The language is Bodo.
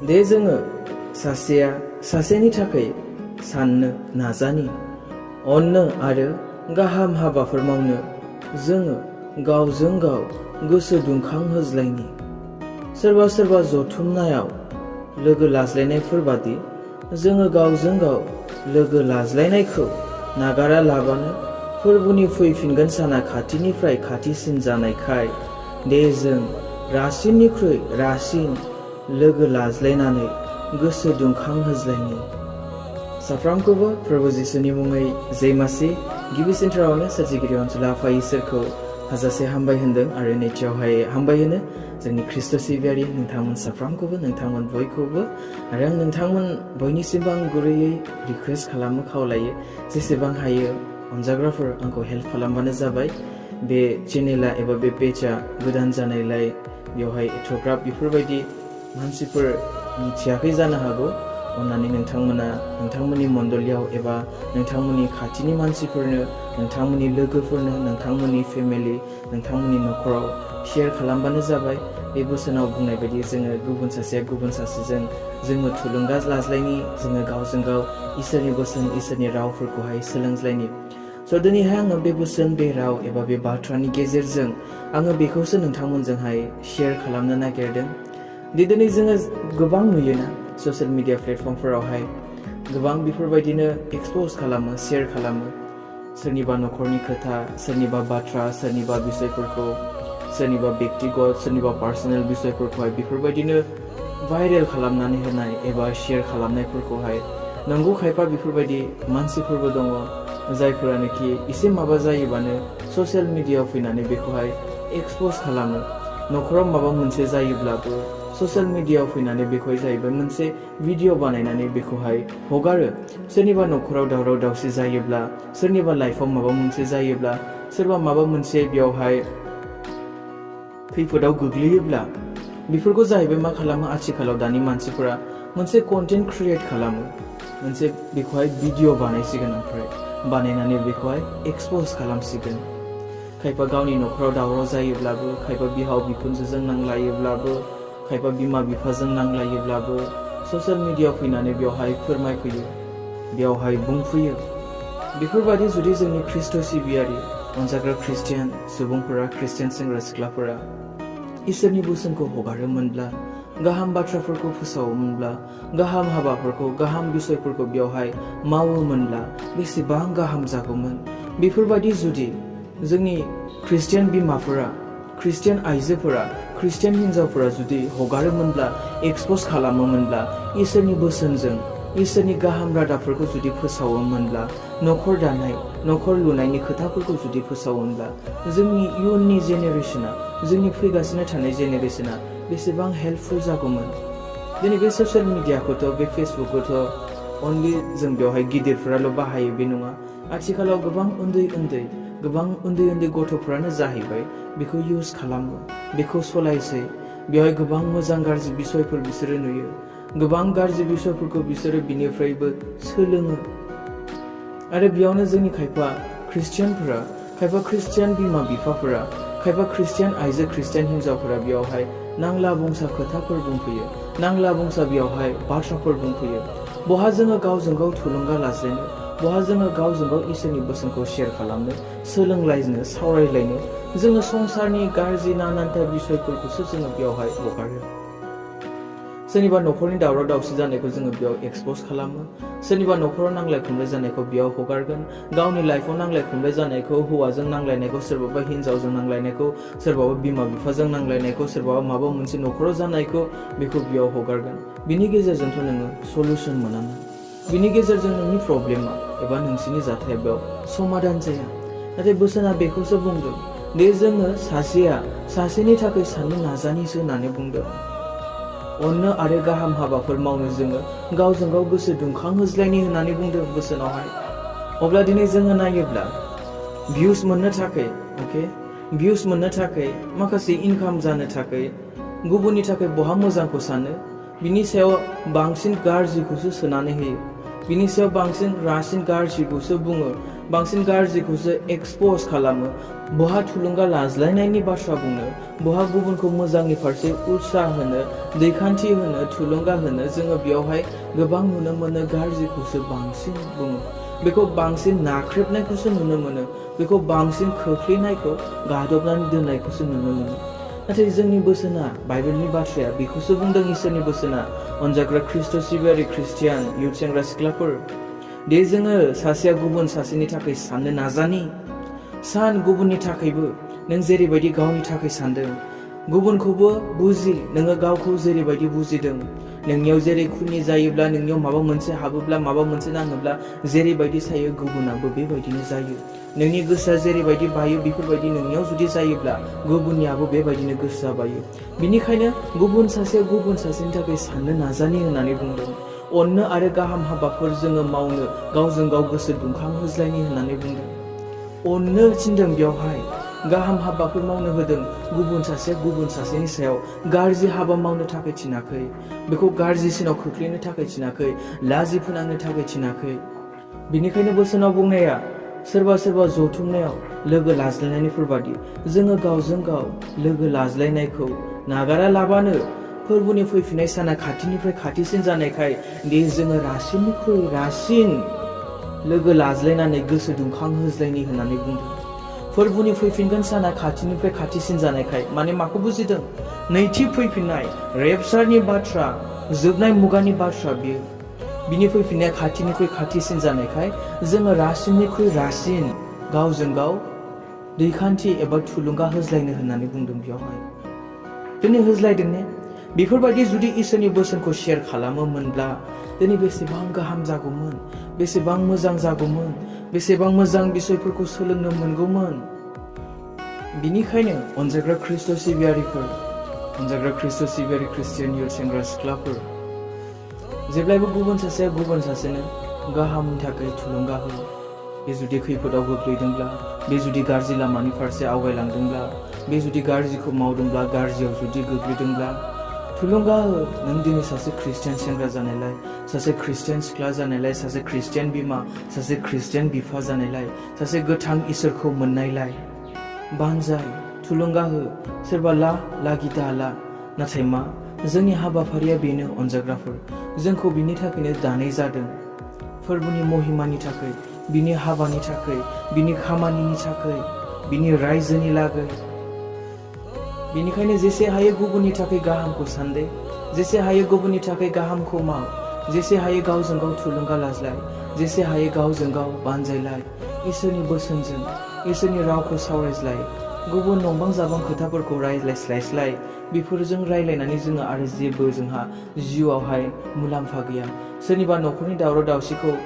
दे जोङो सासेया सासेनि थाखाय साननो नाजानि अननो आरो गाहाम हाबाफोर मावनो जोङो गावजों गाव गोसो दुंखांहोज्लायनि सोरबा सोरबा जथुमनायाव लोगो लाज्लायनायफोर बादि जोङो गावजों गाव लोगो लाज्लायनायखौ नागारा लाबानो फोरबोनि फैफिनगोन साना खाथिनिफ्राय खाथिसिन जानायखाय दे जों रासिननिख्रुइ रासिन लोगो लाज्लायनानै गोसो दुंखांहोज्लायनि। साफ्रोमखौबो प्रभु जिसुनि मुङै जय मासि गिबिसिनथारावनो सोरजिगिरि अनसुला आफा इसोरखौ हाजासे हामबाय होनदों आरो नैथियावहाय हामबाय होनो जोंनि ख्रिस्ट' सिबियारि नोंथांमोन साफ्रोमखौबो नोंथांमोन बयखौबो आरो आं नोंथांमोन बयनिसिमबो आं गुरैयै रिक्वेस्ट खालामो खावलायो जेसेबां हायो अनजाग्राफोर आंखौ हेल्प खालामबानो जाबाय। बे चेनेला एबा बे पेजआ गोदान जानायलाय बेवहाय एथ'ग्राफ बेफोरबायदि मानसिफोर मिथियाखै जानो हागौ। अन्नानै नोंथांमोना नोंथांमोननि मण्डलियाव एबा नोंथांमोननि खाथिनि मानसिफोरनो नोंथांमोननि लोगोफोरनो नोंथांमोननि फेमिलि नोंथांमोननि न'खराव शेयार खालामबानो जाबाय। बे बोसोनाव बुंनाय बायदि जोङो गुबुन सासेया गुबुन सासेजों जोङो थुलुंगा लाज्लायनि जोङो गावजों गाव इसोरनि बोसोन इसोरनि रावफोरखौहाय सोलोंज्लायनि। स' दिनैहाय आङो बे बोसोन बे राव एबा बे बाथ्रानि गेजेरजों आङो बेखौसो नोंथांमोनजोंहाय शेयार खालामनो नागिरदों। दिनै जोङो गोबां नुयोना ससियेल मिडिया प्लेटफर्मफोरावहाय गोबां बेफोरबायदिनो एक्सप'ज खालामो शेयार खालामो सोरनिबा न'खरनि खोथा सोरनिबा बाथ्रा सोरनिबा बिसयफोरखौ सोरनिबा बेक्तिगत सोरनिबा पार्सनेल बिसयफोरखौहाय बेफोरबायदिनो भाइरेल खालामनानै होनाय एबा शेयार खालामनायफोरखौहाय नंगौ खायफा बेफोरबायदि मानसिफोरबो दङ जायफोरानोखि एसे माबा जायोबानो ससियेल मिडियायाव फैनानै बेखौहाय एक्सप'ज खालामो। न'खराव माबा मोनसे जायोब्लाबो ससियेल मिडियायाव फैनानै बेखौहाय जाहैबाय मोनसे भिडिअ बानायनानै बेखौहाय हगारो। सोरनिबा न'खराव दावराव दावसि जायोब्ला सोरनिबा लाइफआव माबा मोनसे जायोब्ला सोरबा माबा मोनसे बेयावहाय खैफोदाव गोग्लैयोब्ला बेफोरखौ जाहैबाय मा खालामो आथिखालाव दानि मानसिफोरा मोनसे कन्टेन्ट क्रिएट खालामो मोनसे बेखौहाय भिडिअ बानायसिगोन ओमफ्राय बानायनानै बेखौहाय एक्सप'ज खालामसिगोन। खायफा गावनि न'खराव दावराव जायोब्लाबो खायफा बिहाव बिखुनजोजों नांलायोब्लाबो खायफा बिमा बिफाजों नांलायोब्लाबो ससियेल मिडियायाव फैनानै बेवहाय फोरमायफैयो बेवहाय बुंफैयो। बेफोरबायदि जुदि जोंनि ख्रिस्ट' सिबियारि अनजाग्रा ख्रिस्टियान सुबुंफोरा ख्रिस्टियान सेंग्रा सिख्लाफोरा इसोरनि बोसोनखौ हगारोमोनब्ला गाहाम बाथ्राफोरखौ फोसावोमोनब्ला गाहाम हाबाफोरखौ गाहाम बिसयफोरखौ बेवहाय मावोमोनब्ला बेसेबां गाहाम जागौमोन। बेफोरबायदि जुदि जोंनि ख्रिस्टियान बिमाफोरा ख्रिस्टियान आइजोफोरा ख्रिस्टियान हिन्जावफोरा जुदि हगारोमोनब्ला एक्सप'ज खालामोमोनब्ला इसोरनि बोसोनजों इसोरनि गाहाम रादाबफोरखौ जुदि फोसावोमोनब्ला न'खर दानाय न'खर लुनायनि खोथाफोरखौ जुदि फोसावोमोनब्ला जोंनि इयुननि जेनेरेशना जोंनि फैगासिनो थानाय जेनेरेशना बेसेबां हेल्पफुल जागौमोन। दिनै बे ससियेल मिडियाखौथ' बे फेसबुकखौथ' अनलि जों बेवहाय गिदिरफोराल' बाहायो बे नङा। आथिखालाव गोबां उन्दै उन्दै गथ'फ्रानो जाहैबाय बेखौ इउज खालामो बेखौ सलायसै। बेवहाय गोबां मोजां गाज्रि बिसयफोर बिसोरो नुयो गोबां गाज्रि बिसयफोरखौ बिसोरो बिनिफ्रायबो सोलोङो। आरो बेयावनो जोंनि खायफा ख्रिस्टियानफोरा खायफा ख्रिस्टियान बिमा बिफाफोरा खायफा ख्रिस्टियान आइजो ख्रिस्टियान हिन्जावफोरा बेयावहाय नांला बंसा खोथाफोर बुंफैयो नांला बंसा बेयावहाय बाथ्राफोर बुंफैयो। बहा जोङो गावजों गाव थुलुंगा लाज्लायनो बहा जोङो गावजों गाव इसोरनि बोसोनखौ शेयार खालामनो सोलोंलायनो सावरायलायनो जोङो संसारनि गाज्रि नानानथा बिसयफोरखौसो जोङो बेयावहाय हगारो। सोरनिबा न'खरनि दावराव दावसि जानायखौ जोङो बेयाव एक्सप'ज खालामो सोरनिबा न'खराव नांलाय खमलाय जानायखौ बेयाव हगारगोन गावनि लाइफआव नांलाय खमलाय जानायखौ हौवाजों नांलायनायखौ सोरबाबा हिन्जावजों नांलायनायखौ सोरबाबा बिमा बिफाजों नांलायनायखौ सोरबाबा माबा मोनसे न'खराव जानायखौ बेखौ बेयाव हगारगोन। बिनि गेजेरजोंथ' नोङो सलुसन मोनाना बिनि गेजेरजों नोंनि प्रब्लेमा एबा नोंसिनि जाथाया बेयाव समाधान जाया। नाथाय बोसोना बेखौसो बुंदों दे जोङो सासेया सासेनि थाखाय साननो नाजानिसो होननानै बुंदों। अननो आरो गाहाम हाबाफोर मावनो जोङो गावजों गाव गोसो दुंखांहोज्लायनि होननानै बुंदों बोसोनावहाय। अब्ला दिनै जोङो नायोब्ला भिउस मोननो थाखाय भिउस मोननो थाखाय माखासे इनकाम जानो थाखाय गुबुननि थाखाय बहा मोजांखौ सानो बिनि सायाव बांसिन गाज्रिखौसो सोनानै होयो बिनि सायाव बांसिन रासिन गाज्रिखौसो बुङो बांसिन गाज्रिखौसो एक्सपोज खालामो बहा थुलुंगा लाज्लायनायनि बाथ्रा बुंनो बहा गुबुनखौ मोजांनि फारसे उत्साह होनो दैखान्थि होनो थुलुंगा होनो जोङो बेयावहाय गोबां नुनो मोनो गाज्रिखौसो बांसिन बुङो बेखौ बांसिन नाख्रेबनायखौसो नुनो मोनो बेखौ बांसिन खोख्लैनायखौ गादबनानै दोननायखौसो नुनो मोनो नाथाय जोंनि बोसोना बाइबेलनि बाथ्राया बेखौसो बुंदों इसोरनि बोसोना अनजाग्रा ख्रिस्ट' सिबियारि ख्रिस्टियान इउथ सेंग्रा सिख्लाफोर दे जोङो सासेया गुबुन सासेनि थाखाय साननो नाजानि सान गुबुननि थाखायबो नों जेरैबायदि गावनि थाखाय सानदों गुबुनखौबो बुजि नोङो गावखौ जेरैबायदि बुजिदों नोंनियाव जेरै खुनि जायोब्ला नोंनियाव माबा मोनसे हाबोब्ला माबा मोनसे नाङोब्ला जेरैबायदि सायो गुबुनाबो बेबायदिनो जायो नोंनि गोसोआ जेरैबायदि बायो बेफोरबायदि नोंनियाव जुदि जायोब्ला गुबुननियाबो बेबायदिनो गोसोआ बायो बिनिखायनो गुबुन सासेनि थाखाय साननो नाजानि होननानै बुंदों अननो आरो गाहाम हाबाफोर जोङो मावनो गावजों गाव गोसो दुंखांहोज्लायनि होननानै बुंदों अननो थिनदों बेयावहाय गाहाम हाबाफोर मावनो होदों गुबुन सासेनि सायाव गाज्रि हाबा मावनो थाखाय थिनाखै बेखौ गाज्रिसिनाव खोख्लैनो थाखाय थिनाखै लाजि फोनांनो थाखाय थिनाखै बिनिखायनो बोसोनाव बुंनाया सोरबा जथुमनायाव लोगो लाज्लायनायनिफोर बादि जोङो गावजों गाव लोगो लाज्लायनायखौ नागारा लाबानो फोरबोनि फैफिननाय साना खाथिनिफ्राय खाथिसिन जानायखाय दे जोङो रासिननिख्रुइ रासिन लोगो लाज्लायनानै गोसो दुंखांहोज्लायनि होननानै बुंदों फोरबोनि फैफिनगोन साना खाथिनिफ्राय खाथिसिन जानायखाय माने माखौ बुजिदों नैथि फैफिननाय रेपचारनि बाथ्रा जोबनाय मुगानि बाथ्रा बियो बिनि फैफिननाया खाथिनिख्रुइ खाथिसिन जानायखाय जोङो रासिननिख्रुइ रासिन गावजों गाव दैखान्थि एबा थुलुंगा होज्लायनो होननानै बुंदों बेयावहाय दिनै होज्लायदों ने बेफोरबायदि जुदि इसोरनि बोसोनखौ शेयार खालामोमोनब्ला दिनै बेसेबां गाहाम जागौमोन बेसेबां मोजां जागौमोन बेसेबां मोजां बिसयफोरखौ सोलोंनो मोनगौमोन बिनिखायनो अनजाग्रा ख्रिस्ट' सिबियारि ख्रिस्टियान इउथ सेंग्रा सिख्लाफोर जेब्लायबो गुबुन सासेनो गाहामनि थाखाय थुलुंगा हो बे जुदि खैफोदाव गोग्लैदोंब्ला बे जुदि गाज्रि लामानि फारसे आवगायलांदोंब्ला बे जुदि गाज्रिखौ मावदोंब्ला गाज्रियाव जुदि गोग्लैदोंब्ला थुलुंगा हो नों दिनै सासे ख्रिस्टियान सेंग्रा जानायलाय सासे ख्रिस्टियान सिख्ला जानायलाय सासे ख्रिस्टियान बिमा सासे ख्रिस्टियान बिफा जानायलाय सासे गोथां इसोरखौ मोननायलाय बानजाय थुलुंगा हो सोरबा लागि दाला नाथाय मा जोंनि हाबाफारिया बेनो अनजाग्राफोर जोंखौ बिनि थाखायनो दानाय जादों फोरबोनि महिमानि थाखाय बिनि हाबानि थाखाय बिनि खामानिनि थाखाय बिनि रायजोनि लागै बिनिखायनो जेसे हायो गुबुननि थाखाय गाहामखौ सानदे जेसे हायो गुबुननि थाखाय गाहामखौ माव जेसे हायो गावजों गाव थुलुंगा लाज्लाय जेसे हायो गावजों गाव बानजायलाय इसोरनि बोसोनजों इसोरनि रावखौ सावरायज्लाय गुबुन नंबां जाबां खोथाफोरखौ रायज्लायस्लायस्लाय बेफोरजों रायलायनानै जोङो आरो जेबो जोंहा जिउआवहाय मुलाम्फा गैया सोरनिबा न'खरनि दावराव दावसिखौ